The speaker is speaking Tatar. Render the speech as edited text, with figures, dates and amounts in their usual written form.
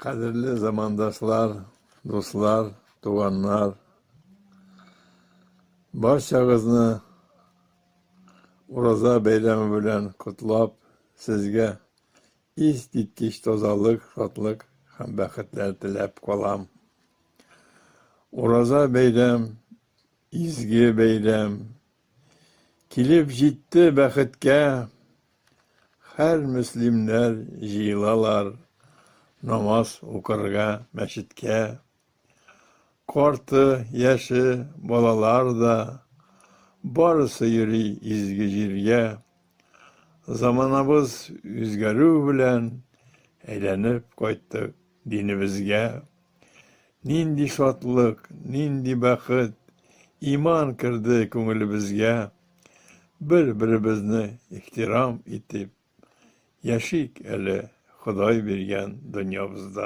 Кадерле замандашлар, дуслар, туганнар, барчагызны Ураза бәйрәме белән котлап, сезгә искиткеч тазалык, шатлык һәм бәхетләр теләп калам. Ураза бәйрәм, изге бәйрәм. Килеп җитте бәхеткә, һәр мөслимнәр җыелалар намаз укырга мәчеткә. Карты, яше, балалар да, барысы йөри изге җиргә. Заманабыз үзгәрү белән әйләнеп кайттык динебезгә. Нинди шатлык, нинди бәхет, иман керде күңелебезгә. Бер-беребезне ихтирам итеп яшик әле Ходай биргән дөньябызда.